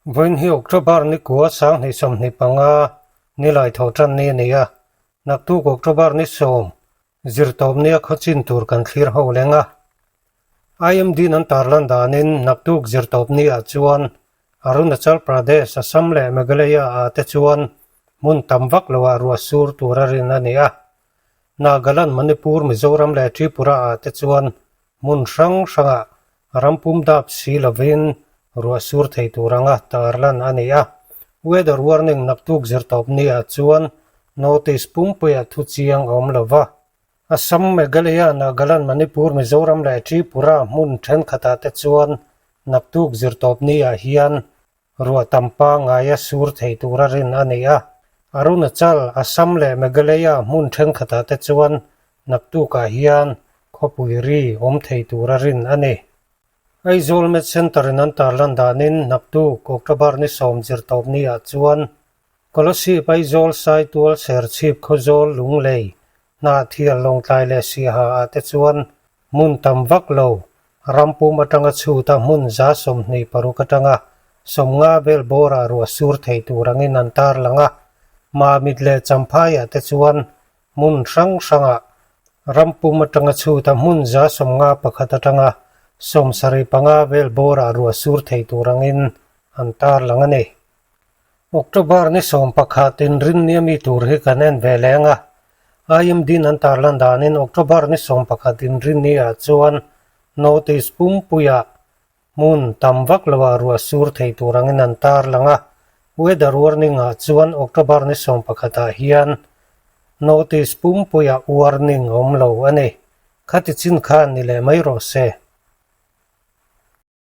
Vawiin hi October ni kua 2025 nilai tho tan ni a ni a, naktuk October ni 10 zirtawp nia khawchin tur kan thlir ho leng a. IMD an tarlan danin naktuk zirtawp ni ah chuan Arunachal Pradesh, Assam leh Meghalaya ah te chuan hmun tam vak loah ruah sur tur a rin a ni a. Nagaland, Manipur, Mizoram leh Tripura ah te chuan hmun hrang hrangah ram pum dap si lovin ruah sur thei tur anga tarlan a ni a. Weather warning naktuk zirtawp ni ah chuan notice pumpuiah thu chiang a awm lo va. Assam, Meghalaya, Nagaland, Manipur, Mizoram leh Tripura hmun thenkhatah te chuan naktuk zirtawp ni ah hian Ruah tam pangaia sur thei tura rin a ni a. Arunachal, Assam leh Meghalaya hmun thenkhatah te chuan naktukah hian khawpui ri awm thei tura rin a ni. Aizawl Med Centre in an tarlan danin naktuk October ni 10 zirtawp niah chuan Kolasib, Aizawl, Saitual, Serchhip, Khawzawl, Lunglei, Hnahthial, Lawngtlai leh Siaha ah te chuan Hmun tam vak lo, ram pum atanga chhuta hmun 26 atanga 50 vel bawrah ruah sur thei tur angin an tarlang a, Mamit leh Champhaiah te chuan hmun hrang hrangah ram pum atanga chhuta hmun 51 atanga 75 vel bawrah ruah sur thei tur angin an tarlang a ni. October ni 11 inrinni ami tur hi kan en ve leng a, IMD an tarlan danin October ni 11 inrinni ah chuan notice pumpuiah hmun tam vak loah ruah sur thei tur angin an tarlang a, weather warning ah chuan October ni 11 ah hian notice pumpuiah warning a awm lo a ni. Khati chin khan ni leh mai rawh se.